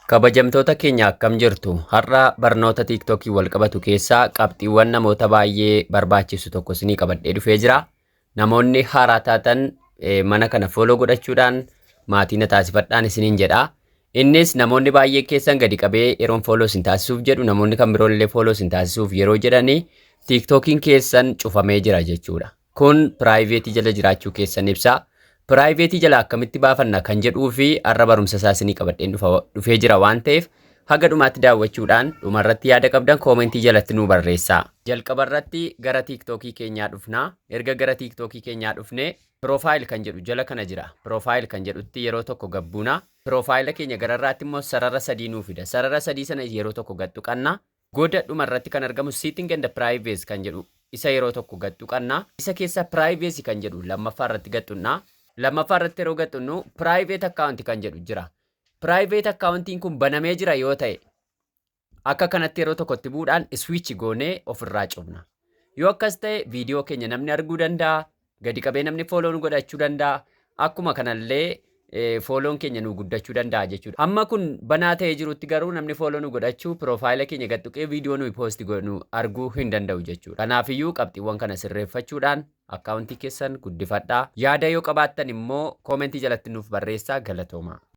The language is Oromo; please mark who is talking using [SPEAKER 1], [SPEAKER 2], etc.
[SPEAKER 1] Kabajamtoota keenya, akkam jirtu? Har'a barnoota TikTokii wal qabatu keessaa qabxiiwwan namoota baay'ee barbaachisu tokko isinii qabadhee dhufee jira. Namoonni haaraa taatan mana kana follow godhachuudhaan maatii na taasifadhaan isiniin jedha. Innis namoonni baay'ee keessan gadi qabee yeroon follow isin taasisuuf jedhu, namoonni kan biroon illee follow isin taasisuuf yeroo jedhanii, TikTokiin keessan cufamee jira jechuudha. Kun private jala jiraachuu keessan ibsa. Private jala akkamitti baafanna kan jedhuu fi har'a barumsa isaa isinii qabadheen dhufee jira waan ta'eef, haga dhumaatti daawwachuudhaan dhumarratti yaada qabdan comment jalatti nuu barreessaa. Jalqaba irratti gara TikTokii keenyaa dhufnaa. Erga gara TikTokii keenyaa dhufnee, profile kan jedhu jala kana jira. Profile kan jedhutti yeroo tokko gabbuuna. Profile keenya gararraatti immoo sarara sadii nuu fida. Sarara sadii sana yeroo tokko gad tuqanna. Goda dhumarratti kan argamu setting and privacy kan jedhu isa yeroo tokko gad tuqanna. Isa keessa privacy kan jedhu lammaffaa irratti gad tuqna. Lammaffaa irratti yeroo gad tuqnu, private account kan jedhu jira. Private accountiin kun banamee jira yoo ta'e, akka kanatti yeroo tokkotti bu'uudhaan switch goonee ofirraa cufna. Yoo akkas ta'e, viidiyoo keenya namni arguu danda'a, gadi qabee namni follow nu godhachuu danda'a. Akkuma kanallee follown keenya nu guddachuu danda'a jechuudha. Amma kun banaa ta'ee jirutti garuu namni follow nu godhachuu, profile keenya gad tuqee viidiyoo nuyi post godhnu arguu hin danda'u jechuudha. Kanaafiyyuu qabxiiwwan kana sirreeffachuudhaan akkaawuntii keessan guddifadhaa. Yaada yoo qabaattan immoo comment jalatti nuuf barreessaa. Galatooma.